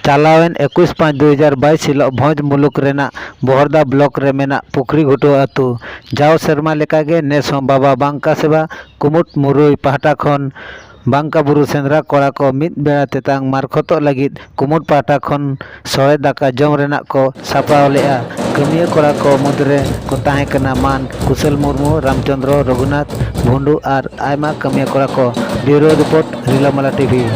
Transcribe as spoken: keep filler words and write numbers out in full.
ᱪᱟᱞᱟᱣᱮᱱ ᱮᱠᱩᱥ ᱯᱟᱸᱪ ᱫᱩ ᱦᱟᱡᱟᱨ ᱵᱟᱭᱤᱥ ᱦᱤᱞᱳᱜ ᱵᱷᱚᱸᱡᱽ ᱢᱩᱞᱩᱠ ᱨᱮᱱᱟᱜ ᱵᱚᱦᱚᱲᱫᱟ ᱵᱞᱚᱠ ᱨᱮ ᱢᱮᱱᱟᱜ ᱯᱩᱠᱷᱨᱤ ᱜᱷᱩᱴᱩ ᱟᱹᱛᱩ᱾ ᱡᱟᱣ ᱥᱮᱨᱢᱟ ᱞᱮᱠᱟᱜᱮ ᱱᱮᱥ ᱦᱚᱸ ᱵᱟᱵᱟ ᱵᱟᱝᱠᱟ ᱥᱮᱵᱟ ᱠᱩᱢᱩᱴ ᱢᱩᱨᱩᱭ ᱯᱟᱦᱴᱟ ᱠᱷᱚᱱ ᱵᱟᱝᱠᱟ ᱵᱩᱨᱩ ᱥᱮᱸᱫᱽᱨᱟ ᱠᱚᱲᱟ ᱠᱚ ᱢᱤᱫ ᱵᱮᱲᱟ ᱛᱮᱛᱟᱝ ᱢᱟᱨᱠᱷᱚᱛᱚᱜ ᱞᱟᱹᱜᱤᱫ ᱠᱩᱢᱩᱴ ᱯᱟᱦᱴᱟ ᱠᱷᱚᱱ ᱥᱚᱲᱮ ᱫᱟᱠᱟ ᱡᱚᱢ ᱨᱮᱱᱟᱜ ᱠᱚ ᱥᱟᱯᱲᱟᱣ ᱞᱮᱫᱼᱟ᱾ ᱠᱟᱹᱢᱤᱭᱟᱹ ᱠᱚᱲᱟ ᱠᱚ ᱢᱩᱫᱽᱨᱮ ᱠᱚ ᱛᱟᱦᱮᱸ ᱠᱟᱱᱟ ᱢᱟᱱ ᱠᱩᱥᱚᱞ ᱢᱩᱨᱢᱩ, ᱨᱟᱢᱪᱚᱸᱫᱽᱨᱚ, ᱨᱚᱜᱷᱩᱱᱟᱛᱷ, ᱵᱷᱩᱱᱰᱩ ᱟᱨ ᱟᱭᱢᱟ ᱠᱟᱹᱢᱤᱭᱟᱹ ᱠᱚᱲᱟ ᱠᱚ᱾ ᱵᱤᱭᱩᱨᱳ ᱨᱤᱯᱳᱨᱴ, ᱨᱤᱞᱟᱹᱢᱟᱞᱟ ᱴᱤᱵᱷᱤ᱾